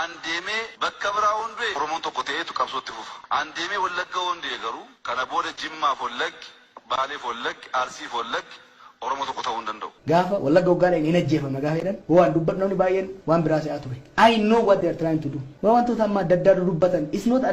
An deemee bakka biraa hundee Oromoon tokko ta'eetu qabsootti fufa. An deemee Wallagga hundee garuu kana booda Jimmaaf Wallaggi, Baaleef Wallaggi, Arsiif Wallaggi Oromoo tokko ta'uu hin danda'u. Gaafa Wallagga waggaa dhaqne hin ajjeefamna gaafa jedhan waan dubbadhu namni baay'een waan biraa se'aa ture. I know what they are trying to do. Waa wantoota amma adda addaa dubbatan, it's not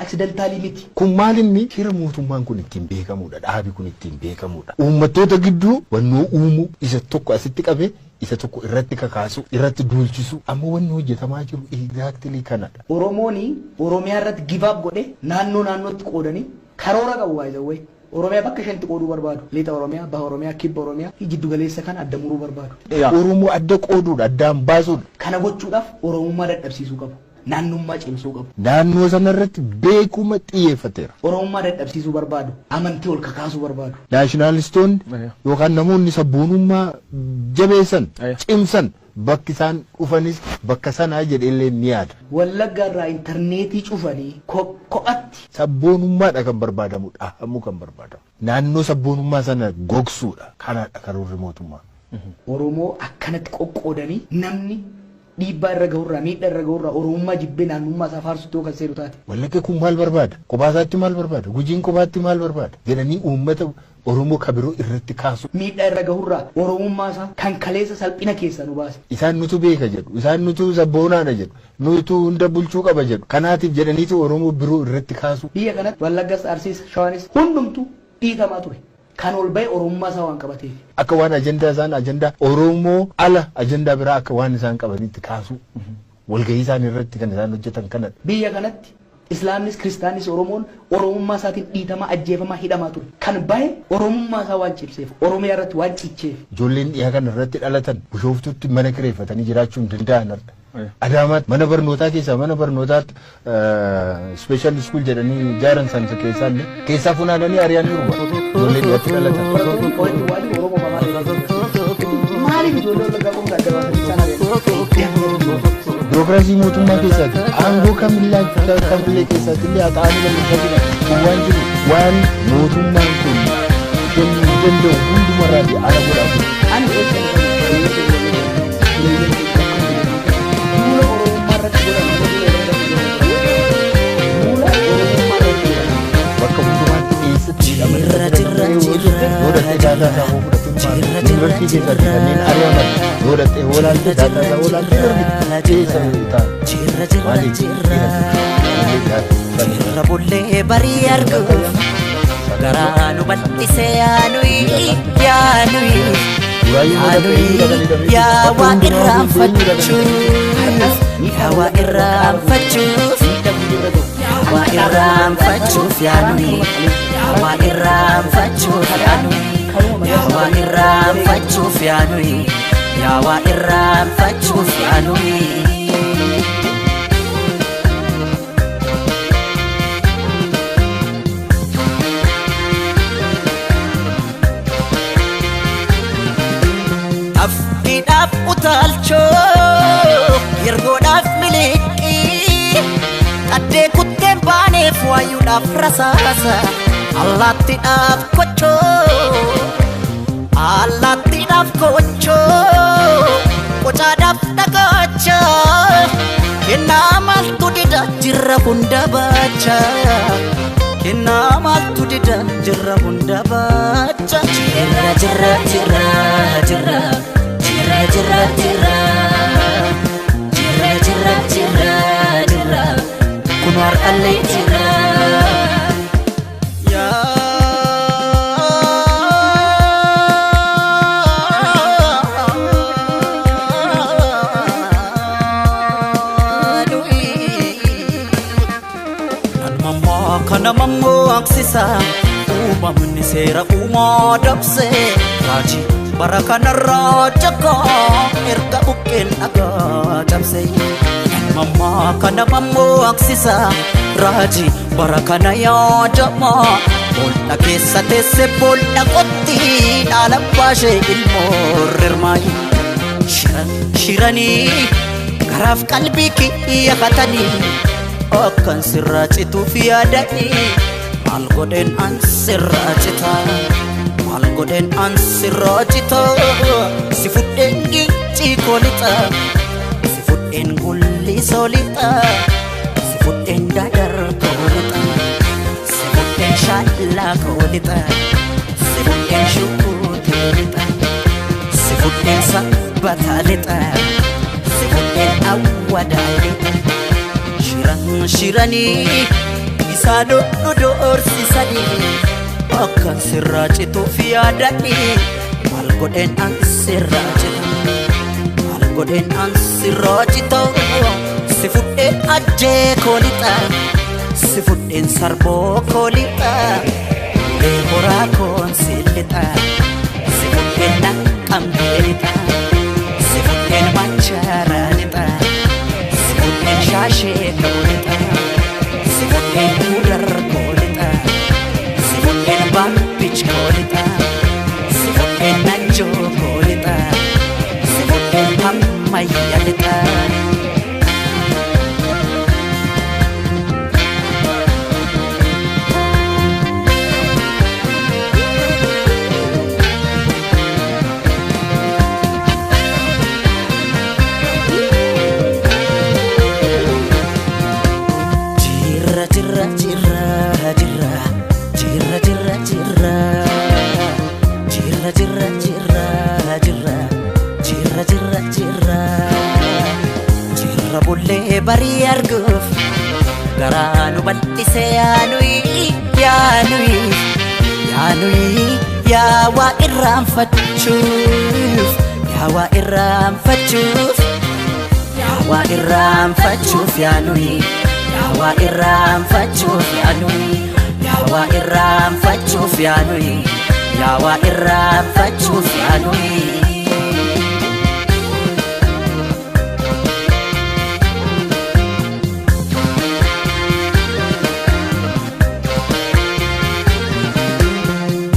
accidentally miti. Kun maal inni shira mootummaan kun ittiin beekamudha. Dhaabi kun ittiin beekamudha. Uummattoota gidduu wannoo uumuu, isa tokko asitti qabee isa tokko irratti kakaasu, irratti duulchisu, amma wanni hojjetamaa jiru exactly kanadha. Oromooni Oromiyaa irratti give up godhe, naannoo naannootti qoodanii karoora qabu baay'ee. Oromiyaa bakka shanitti qooduu barbaadu. Lixa Oromiyaa, Baha Oromiyaa, Kibba Oromiyaa fi jiddu galeessa kan adda muruu barbaadu. Oromoo adda qooduudha, addaan baasuudha. Kana gochuudhaaf Oromummaa dadhabsiisuu qabu. Naannummaa cimsuu qabu. Naannoo sanarratti beekuma xiyyeeffateera. Oromummaa dadhabsiisuu barbaadu. Amantii ol kakaasuu barbaadu. Nationalistoonni yookaan namoonni sabboonummaa jabeessan, cimsan, bakki isaan dhufanis bakka sanaa jedheellee ni yaada. Wallagga irraa intarneetii cufanii kophatti. Sabboonummaadha kan barbaadamu, dhahamuu kan barbaadamu. Naannoo sabboonummaa sana gogsuudha. Kanaadha karoorri mootummaa. Oromoo akkanatti qoqqoodanii namni dhiibbaa irra gahurraa, miidhaa irra gahurraa Oromummaa jibbee naannummaa isaa faarsutti yoo kan seenu taate. Wallagga kun maal barbaada? Kophaa isaatti maal barbaada? Gujiin kophaatti maal barbaada? Jedhanii uummata Oromoo kabiroo irratti kaasu. Miidhaa irra gahurraa Oromummaa isaa kan kaleessa salphina keessaa nu baase. Isaan nutu beeka jedhu, isaan nutu sabboonaadha jedhu, nutu hunda bulchuu qaba jedhu. Kanaatiif jedhaniitu Oromoo biroo irratti kaasu. Biyya kanatti Wallaggas, Arsiis, Shawaanis hundumtuu dhiitamaa ture. Kan ol ba'e Oromummaa isaa waan qabateef. Akka waan ajandaa isaan ajandaa Oromoo ala ajandaa biraa akka waan isaan qabanitti kaasu. Walgahii isaan irratti kan isaan hojjetan kanadha. Biyya kanatti Islaamnis Kiristaanis Oromoon Oromummaa isaatiin dhiitamaa, ajjeefamaa, hidhamaa ture. Kan bahe Oromummaa isaa waan cimseef, Oromiyaa irratti waan cicheef. Ijoolleen dhiyaa kana irratti dhalatan Bishooftutti mana kireeffatanii jiraachuu hin danda'an har'a. Adaamaatti mana barnootaa keessaa, mana barnootaatti special school jedhanii ijaaran san keessaa illee keessaa funaananii ari'aniiru ijoollee dhiyaatti dhalatan. Barattoonni walitti bu'anii Oromoo maaliif ijoollee Wallaggaa qofa adda baasanii isaan ari'an? Birookiraasii mootummaa keessaatti aangoo kamillee kamillee keessaatti illee haxaa'anii balleessaa jiran. Kun waan jiru, waan mootummaan kun kennuu danda'u hundumarraa fi ala godhaa jiru. Ani duula Oromummaa irratti godhamu, duula Oromummaa irratti godhamu. Bakka hundumaatti eessatti hidhamanii yoo dhattee daataa isaa hoo fudhatte, yuunivarsiitii keessatti kanneen ari'aman yoo dhattee hoo laalte, daataa isaa hoo laalte argite, eessa ta'an maaliif? Jirra bullee barii arguuf garaa nu bal'ise, yaanuyi yaanuyi yaanuyi, yaa waa irraanfachuuf, yaa waa irraanfachuuf, yaa waa irraanfachuuf, yaanuyi yaa waa irraanfachuuf, yaanuyi yaa waa irraanfachuuf, yaanuyi yaa waa irraanfachuuf, yaanuyi. Afkiidhaaf utaalchoo, yergoodhaaf miliqii, xaddee kutteen baaneef, waayuudhaaf rasaasa, allaattiidhaaf kochoo, allaattiidhaaf kochoo, qocaadhaaf dhagaacha, kennaa maaltu dida jirra hunda baacha, kennaa maaltu dida jirra hunda baacha. Jirra jirra jirra jirra jirra jirra jirra jirra jirra jirra jirra, kun har'allee jirra. Kana mammaksisa uumamni seera uumaa dabse, raajii bara kanarraa jakkaa erga buqqeen dhagaa cabse. Mammaa kana mammaksisa raajii bara kana yaadama, bool'a keessa teesse bool'a qotti, dhaala baashee ilmoo rirmaayi. Shiran shiranii garaaf qalbii kiyya hatanii, akkan sirraa cituuf yaadanii, maal godheen an sirraa cita, maal godheen an sirraa cita, si fudheen gincii koo lixa, si fudheen gulli. walisoo lixa. Si fudheen dadar koo lixa. Si fudheen shaallaa koo lixa. Si fudheen shukuutee lixa. Si fudheen sabbataa lixa. Si fudheen awwadaa lixa. Shiran shiranii isaan nu doorsisanii akkan sirraa cituuf yaadanii maal godheen an sirraa cita, maal godheen an sirraa cita. Si fudheen ajjee koo lixa, si fudheen sarboo koo lixa, ulee horaa koon si lixa, si fudheen naqqamtee lixa, si fudheen machaaraa lixa, si fudheen shaashee koo lixa, si fudheen mudar koo lixa, si fudheen babbich koo lixa, si fudheen najjoo koo lixa, si fudheen ammayya lixa. Jirra jirra jirra jirra jirra jirra jirra jirra jirra jirra jirra jirra jirra jirra jirra bullee barii arguuf garaa nu bal'ise yaanuyi yaanuyi yaanuyi yaa waa irraanfachuuf yaa waa irraanfachuuf yaa waa irraanfachuuf yaanuyi yaa waa irraanfachuuf yaanuyi yaa waa irraanfachuuf yaanuyi yaa waa irraanfachuuf yaanuyi.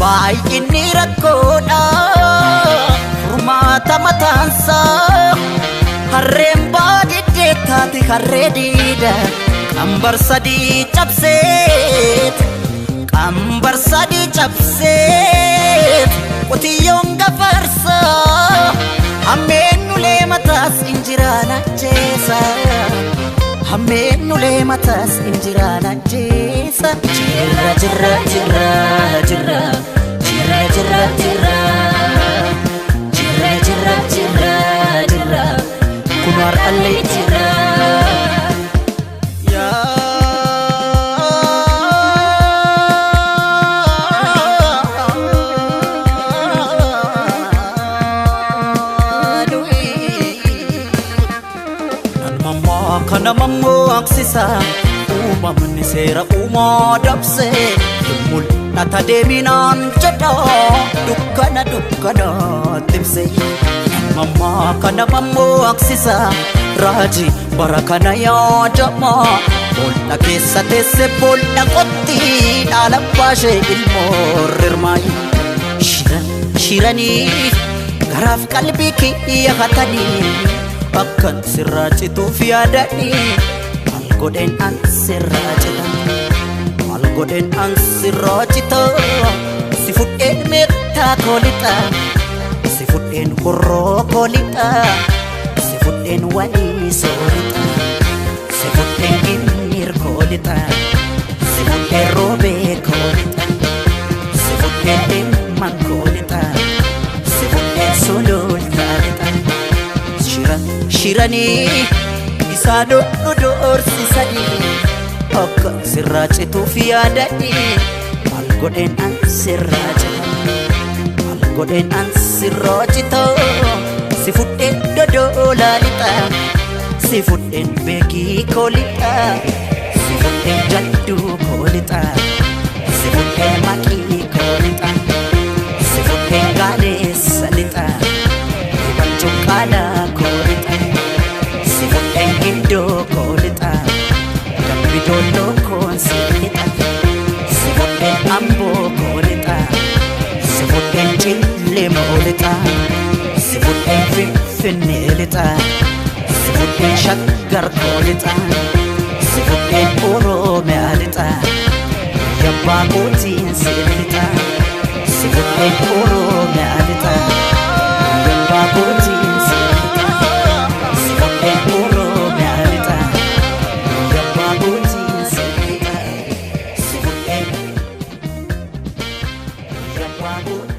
Baay'inni rakkoodha furmaata mataansaa harreen baadiddee taate harree diida qambar sadii cabseet qambar sadii cabseet qotiyyoon gafarsaa hammeen ulee mataas injiraan ajjeesa hammeen ulee mataas injiraan ajjeesa. Jirra jirra jirra jirra jirra jirra jirra jirra jirra jirra jirra kun har'allee jira. Nan kana mammaksisa uumamni seera uumaa dabse hin mul'ata deeminaan jedha dukkana dukkana tibse. Nan kana mammaksisa raajii bara kana yaadama bool'a keessa teesse bool'a qotti dhaala baashee ilmoo rirmaayi. Shiran shiranii garaaf qalbii kiyya hatanii akkan sirraa cituuf yaadanii maal godheen an sirraa cita, maal godheen an sirraa cita. Si fudheen meettaa koo lixa, si fudheen horroo koo lixa, si fudheen walii soorixa, si fudheen ginniir koo lixa, si fudheen roobee koo lixa, si fudheen dhimman koo lixa, si fudheen sulultaa lixa. Shiran shiranii isaan nu doorsisanii akka sirraa cituuf yaadanii maal godheen an sirraa cita, maal godheen an sirraa cita. Si fudheen dodoolaa lixa, si fudheen beekii koo lixa, si fudheen jadduu koo lixa, si fudheen maqii koo lixa, si fudheen gaaleessa lixa, dhibanchuu qaalaa koo lixa, si fudheen gindoo koo lixa, dambi doolloo koon si lixa, si fudheen amboo koo lixa, si fudheen cillemoo lixa, si fudheen finfinnee lixa, si fudheen shaggar koo lixa, si fudheen oromiyaa lixa, yabbaa kootiin si lixa, si fudheen oromiyaa lixa, yabbaa kootiin si lixa, si fudheen oromiyaa lixa, Godha.